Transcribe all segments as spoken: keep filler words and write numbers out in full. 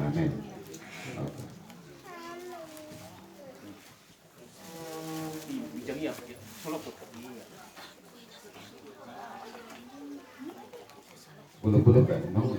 Amin. Bulung-bulung kan, nang,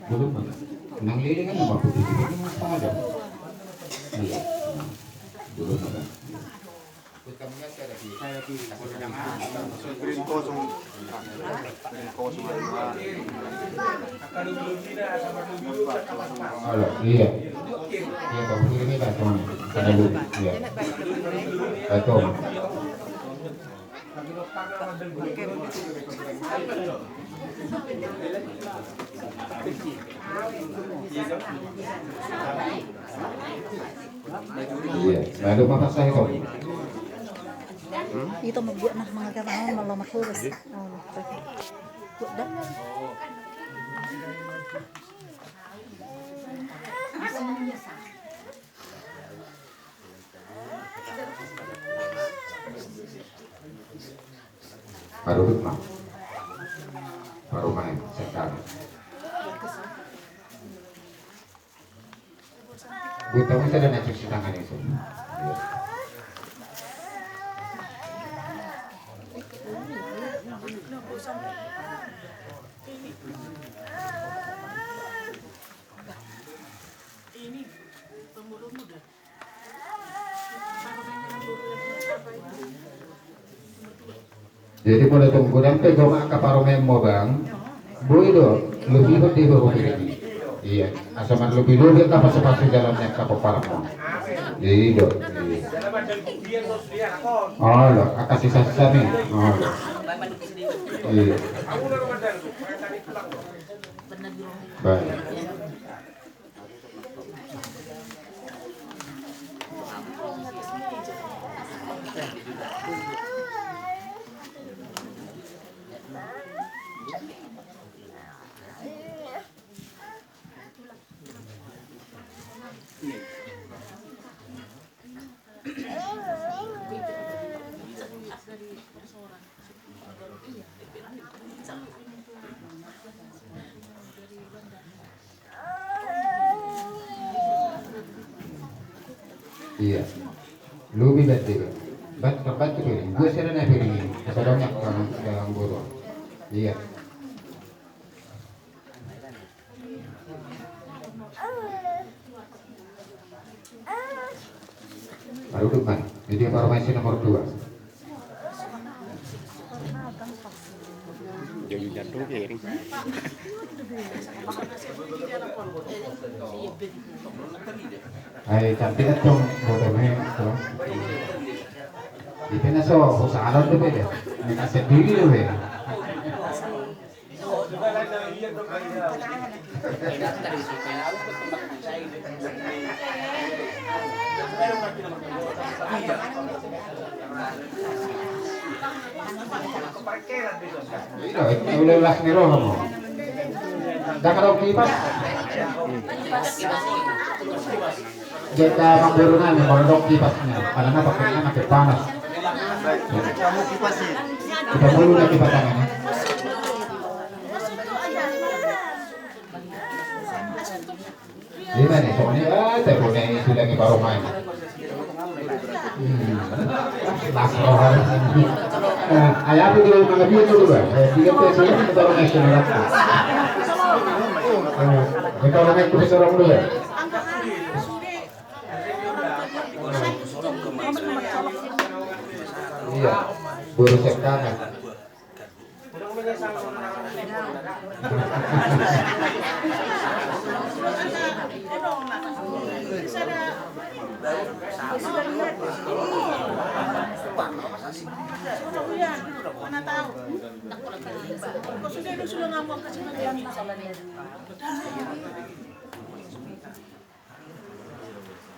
bulung mana? Nang lele kan nama putih-putih kan sama aja. Iya. Bulung mana? Piring kosong. Piring kosong ada dua. Halo, iya. Iya, Bang, piringnya tak sama. Ada dua, iya. Tak sama. Iya, lalu masak saya kok. Itu membuat nah mengagak tahu malah makurus. Oh, buat dah. Baru duduk, Mak. Baru main, sekarang. Buat kamu saya dan cuci tangan itu. Ini pemurung muda. Jadi molo tung godang pe gok angka parumaenmu, Bang, boi do, lobi hot di bawah piring. Iya, asa marlobi-lobi angka pasu-pasu jala ni angka pomparanmu. Iya do. Iya. Olo, angka sisa-sisa ni. Olo. Iya. Baik. Iya. Lobi berarti, Bang. Bat, bat, bat, bat. Gue sering naik piring ini. Asa dong ya, Bang, Bang Guru. Iya. Baru depan, media farmasi nomor dua. Jadi jatuh kiri. Hai, cantik dong, bodoh nih, dong. Itu naso, usaha lo tuh beda. Ini sendiri lo ya. Ina, ina, ule las ni roha mo. Ndang adong kipas. Jaka mangboru nami, molo adong kipasna. Alana pakai na, pakai panas. Kita mulu na kipas tangan. Ima ni, soalnya, ah, saya punya itu lagi baru main. Hmm. Las roha. Eh, ayah aku di mana dia tu, Bang? Eh, dia tu saya baru naik ke neraka. Eh, kita orang naik ke sorong dulu ya. Iya, baru saya kangen.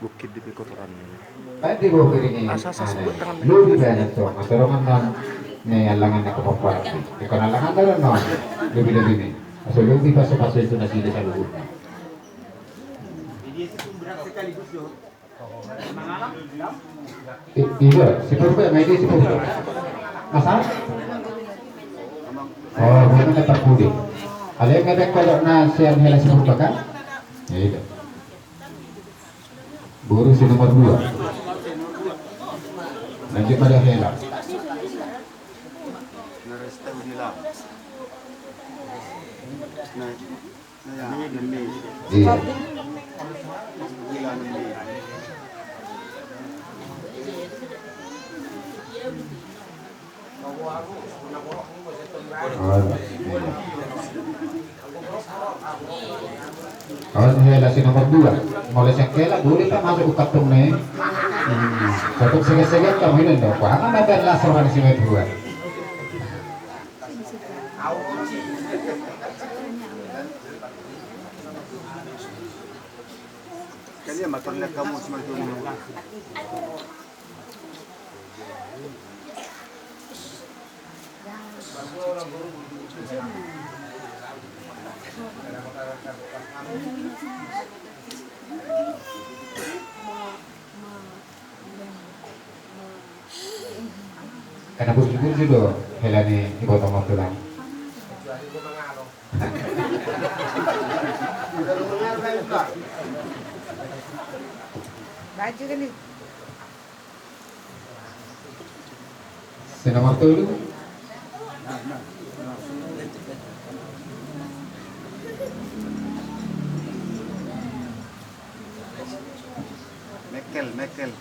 Bukit di kotoran. Baik di bawah piring ini. Asa, asa, sebut tangan. Lobi baen tu, asa dongan na, ni alangan na kepapuan. Ikon alangan na dongan. Lobi-lobi ni. Asa lobi pasu-pasu itu nasi di saluhutna. I-, iya, si Purba, ma dia si Purba. Masa? Oh, bukan kata pudi. Ada yang ada kodok na sian hela si Purba kan? Ya, itu. Boru si nomor dua. Lanjut pada hela. Iya. Kawan hela si nomor dua. Molo sian hela boleh tak masuk ke kantong ne? Hmm. Satu segan-segan kamu ini dong. Wah, mana ada las orang si nomor dua. Kalian makan nak kamu semacam Karena burju-burju do hela ni iboto motulang. Baju kan ni. Si nomor tolu. Mekel, mekel.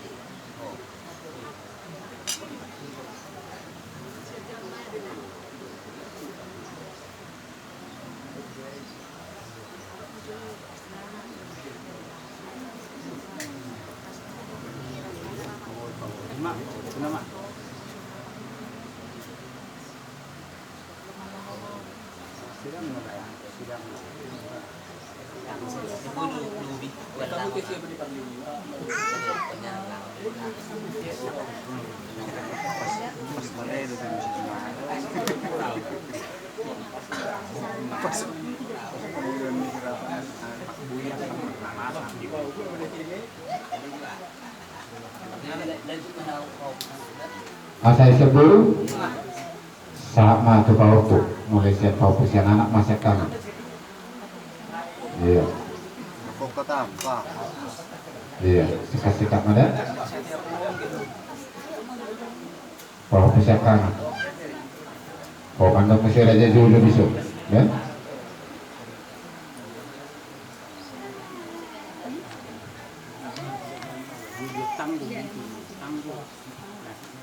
Asa ise boru? Sahat ma tu pahompu, mulai sian pahompu sian anak ma sian tangan. Iya. Iya, sikat-sikat ma da. Pahompu sian tangan. Oh, mandok muse raja julu bisu. Ya.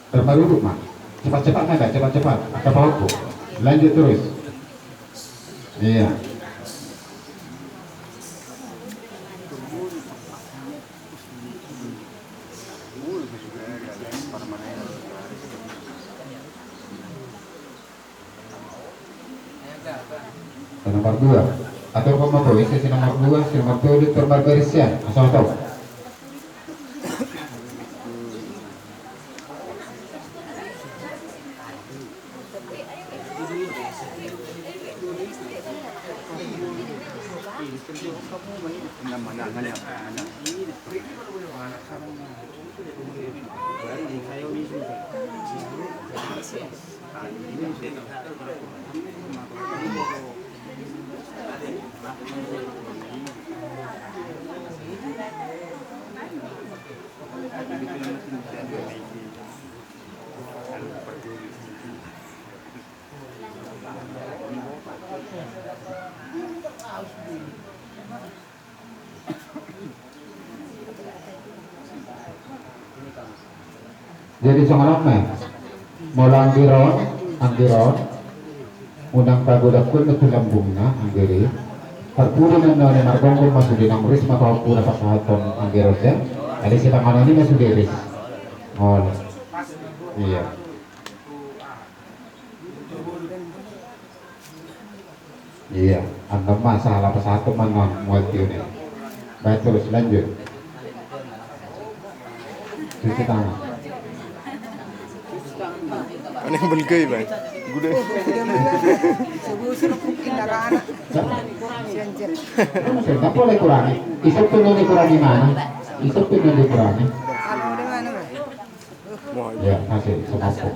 Permaruduk ma. Cepat-cepat ma da, cepat-cepat. Angka pahompu. Lanjut terus. Iya. Si nomor dua. Atur pahompu, ise si nomor dua, si nomor tolu, turbar berisian. Asa oto. Jadi songon on ma. Molo anggiron, anggiron. Unang pagodangkon ma tu lambungna, anggiron. Parpudi ma annon i, margomgom ma sude, naung ris ma pahompuna pasahathon anggiron da. Alai sipanganon i ma sude ris. Olo. Iya. Iya, annon ma sahala pasahathon ma annon mual tiune. Baik, terus lanjut. Cuci tangan. Aneh belgai, Bang. Gude. Sudah boleh kurangi. Isuk tu nini kurangi mana? Isuk tu nini kurangi. Anu di mana, Bang? Ya, masih semampu.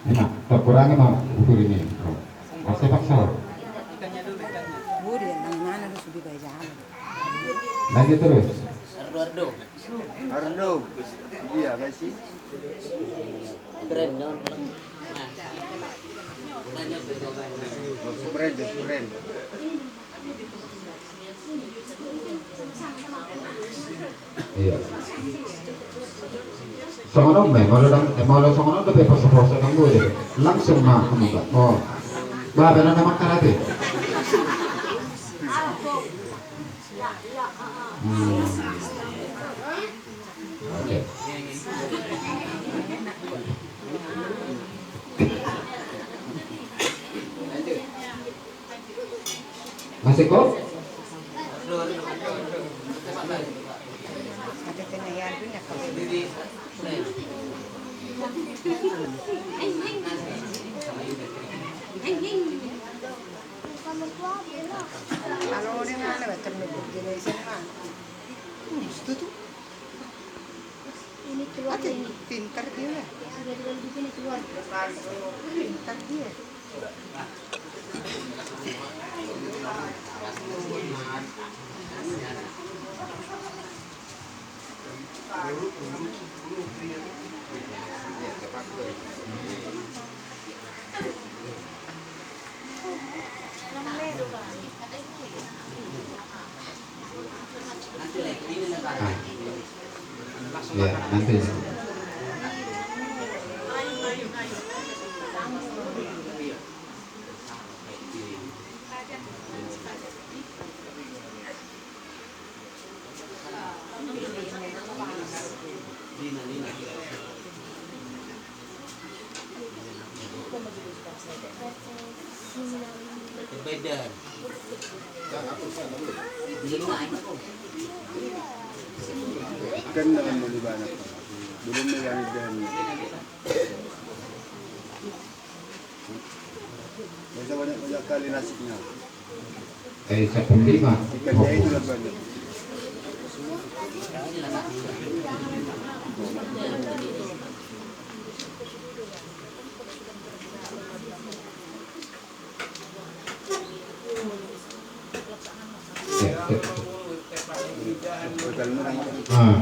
Ima, terkurangi ma ukur ini. Paksa, paksa. Budi, nang mana lu sudah bayar? Lagi terus. Ardo, Ardo. Ardo. Iya, kasih. Keren, non. Keren, keren. Iya. Songon on ma, molo dang, eh, molo songon on dope poso-poso dang boi. Langsung ma hamu ba. Oh. Ba, bena nama karate. Hmm. Oke. Masih kok? Kalau orang mana baca menurut dia dari sana. Hmm, itu tuh. Ini keluar ini. Pintar dia. Sudah dua ribu ini keluar. Pintar dia. Ah. Ya, nanti. Kan dengan muli banyak. Belum megang dahannya. Bisa banyak-banyak kali nasinya. Eh, sepuluh lima. Ikannya itu lah banyak. Ah.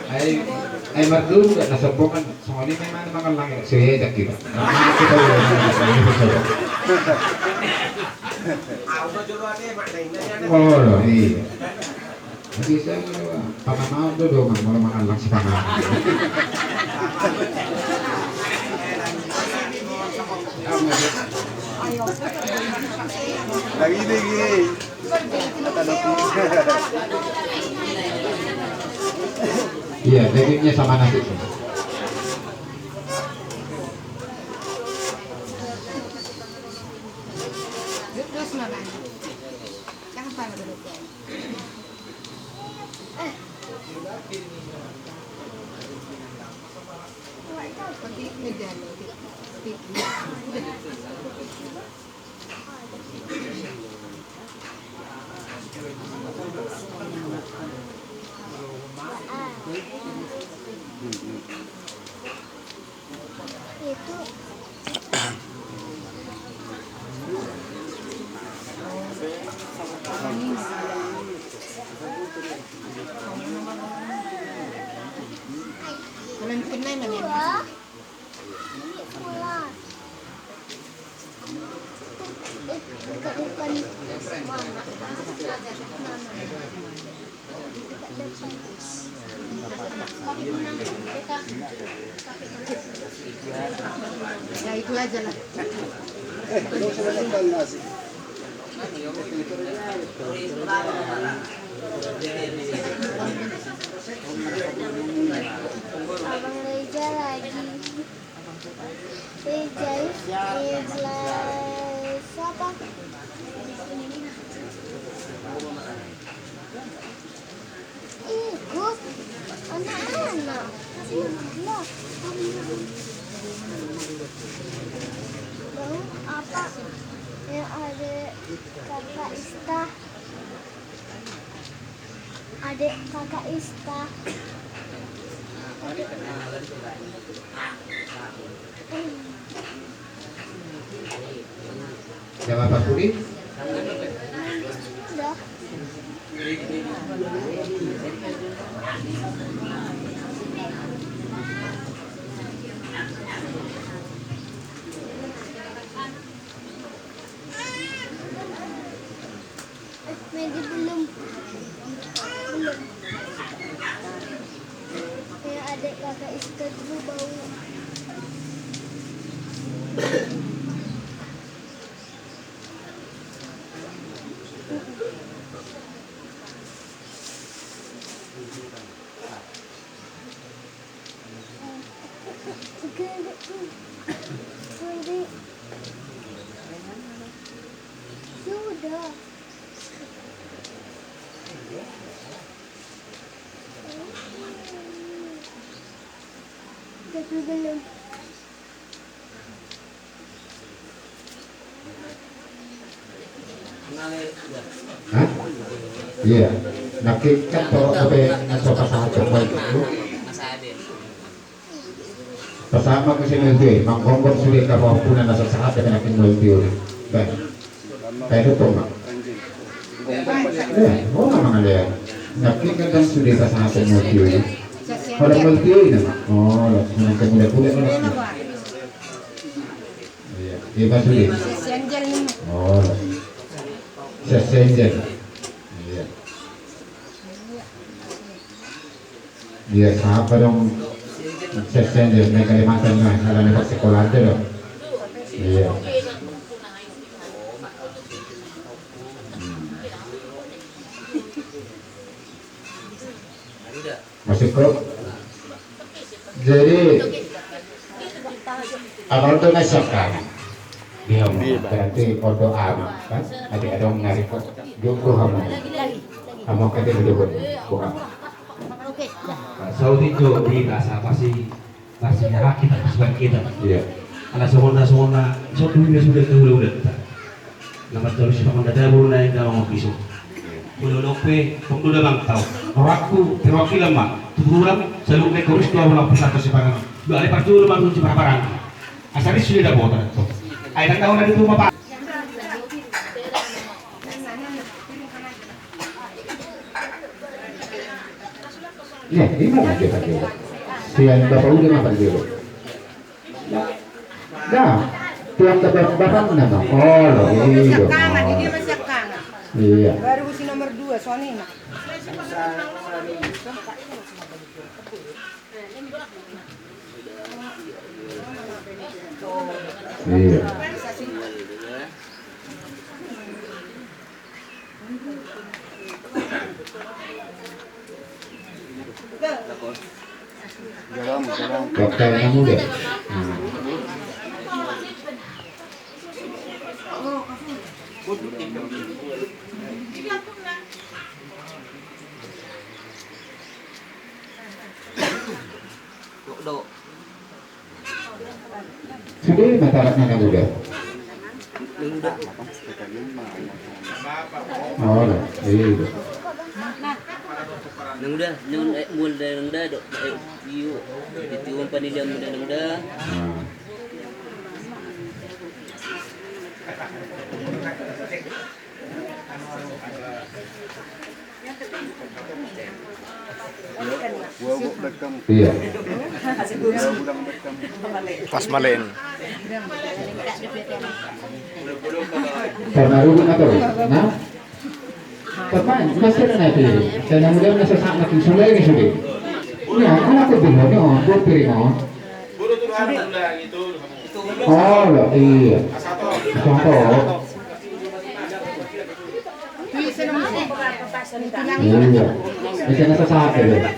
Ai, ai mardun, na sombongan, songon i memang mangallang, so diajak kita. Nah, kita. Oh, iya. Jadi saya, panamaon do dongan, molo mangallang si panamaon. Lagi, lagi. Iya, dagingnya sama nasi. Terus mana? Jangan pakai dulu. Itu. Bukan, bukan. Ya, itu aja lah. Abang Reza lagi. Reza, Reza siapa? Ikut anak-anak. Lah. Bau apa? Yang ada kakak Ista. Adek kakak Ista. Jawab apa, Budi? Eh, Medi belum. Belum. Ya, adik kakak Iska dulu bau. Sudah. Tapi belum. Hah? Iya. Nangkin kan torop sampe na so pasahat tu. Pasahat ma muse M T O i, manggomgom sude angka pahompu na so sahat dohot nangkin M T O i. Baik. Baik, hukum, Pak. Iya, oh, memang ada. Nangkin kan sude pasahat M T O i. Kalau M T O i nama. Oh, lah, nangkin mulai-mulai, lah. Iya, iya, Pak Sudi. Sesenjel ini. Oh. Sesenjel. Iya. Iya, siapa dong? Sesenjel, mereka di mata, nah, ada lewat sekolah aja dong. Iya. Hmm. Masuk, Bro. Jadi, abang tu nasihat kan? Dia mau, berarti foto am, kan? Ada, ada orang nyari kok. Joko hamu. Hamu kan dia joko. Bukan. Nah, saut itu di rasa pasti, pasti hak kita, pasti kita. Iya. Ala songon na, songon na, so dulu dia sudah ke udah-udah. Na martalusi pangondana boru na inda mangopi so. Molo dope, tong do damang tau. Rohangku, perwakilan ma. Tutu ulang, saluhut na i horus do ahu laho pusat siparangan. Dua ale parjolo ma tu siparangan. Asa ris sude dapotan. Ai tanda hona di tuma pa. Iya, ini mau aja parjolo. Sian bapak udah ma parjolo. Nah, tiap tebak-tebakan nama. Oh, lo, iya. Masih kangen, dia masih kangen. Iya. Baru si nomor dua, Sony, nah. Iya. Dokter Anak Muda. Hmm. Sude ma tarakna na muda. Oh, iya. Na muda, na muda, eh, mual da na muda, dok, eh, iyo, itu umpan dia muda na muda. Ah. Iya. Pas malen. Pernah dulu atau? Nah? Pemain, masih ada nanti. Saya mudah nasa sangat sudah ini sudah. Ya, kan aku bingung, oh, gue piring, oh. Oh, lah, iya. Contoh. Iya. Bisa nasa sakit ya.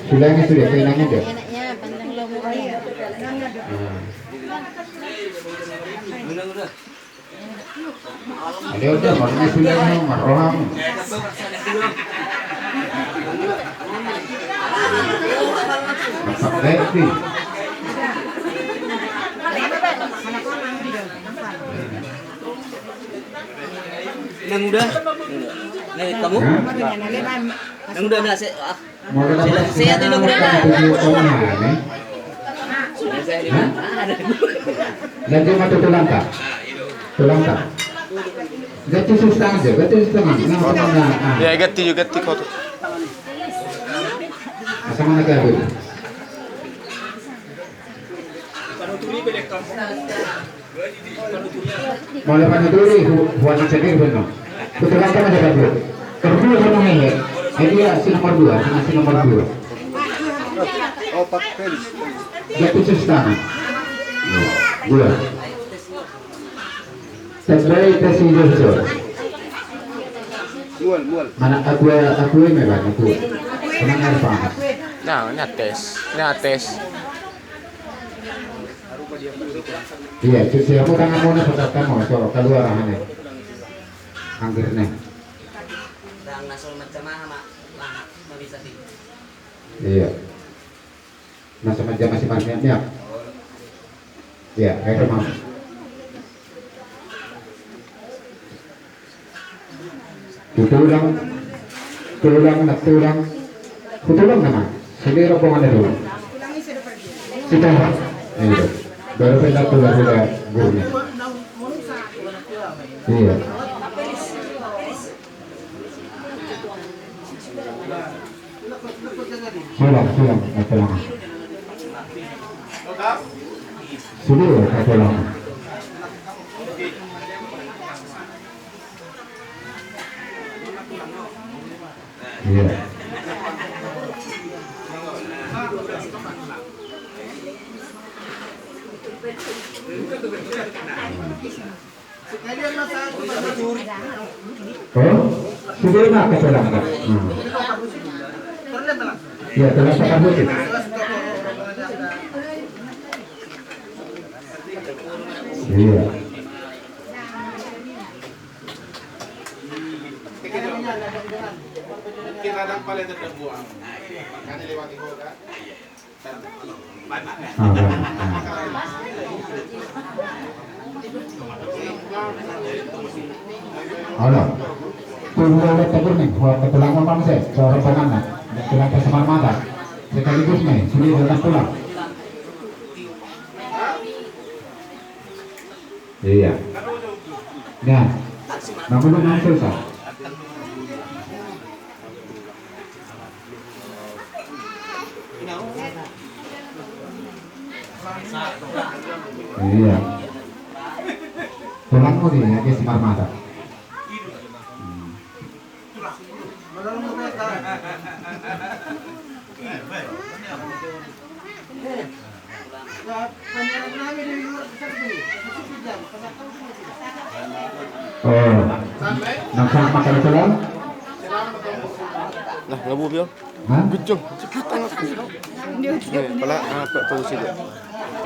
Sudah ini sudah kehilangan ya. Enaknya pantang lo murni. Nah. Ada udah, makanya sudah mau marroham. Masak reti. Nang udah? Nih, kamu? Hah? Nang udah, nasi, ah. Sehat ini muda. Video call mana nih? Lanjut ma tu tulangta. Tulangta. Ganti susu tangan jo, ganti susu tangan. Nah, tangan, nah, nah. Ya, ganti jo, ganti kau tu. Masa mana kau? Mauliate ma tu, hu-, huanak sendiri benar. Betul apa aja kan, Bu? Nomor dua sama ini. Eh, dia si nomor dua, sama si nomor dua. Dia khusus tangan. Dua. Terbaik kasih Jojo. Mual, mual. Mana aku, aku ini kan, aku. Mana air panas? Nah, ini tes. Ini tes. Iya, cuci aku tanganmu, nah, pecat kamu, so, keluar, ah, ini. Anggernya. Iya. Nah, sama jam masih marmiak-miak. Iya, ayo, Mam. Tulang, tulang, na tulang. Tulang nama. Sendiri rombongan itu. Sitaha. Iya. Baru pindah tulang, tulang gurni. Iya. Sulang, sulang, na tulang. Sudah, na tulang. Iya. Oh, sudah enak kata orang, Kak. Hmm. Iya, terasa kabut. Iya. Mungkin ada yang paling terbuang. Makanya lewat di kota. Ah, baik. Olo. Tunggu, tunggu, tunggu nih, buat ketulangan bang saya, seorang penganak, ketulangan Samarmata. Sekaligus nih, sini datang pulang. Iya. Nah, namun dengan susah. Iya. Tulangmu nih, ya, dia Samarmata. Hmm. Oh. Nang sama makan itu lah. Nah, nggak mau, Bion. Hah? Gejong. Nih, pala, ah, Pak, tahu sih dia.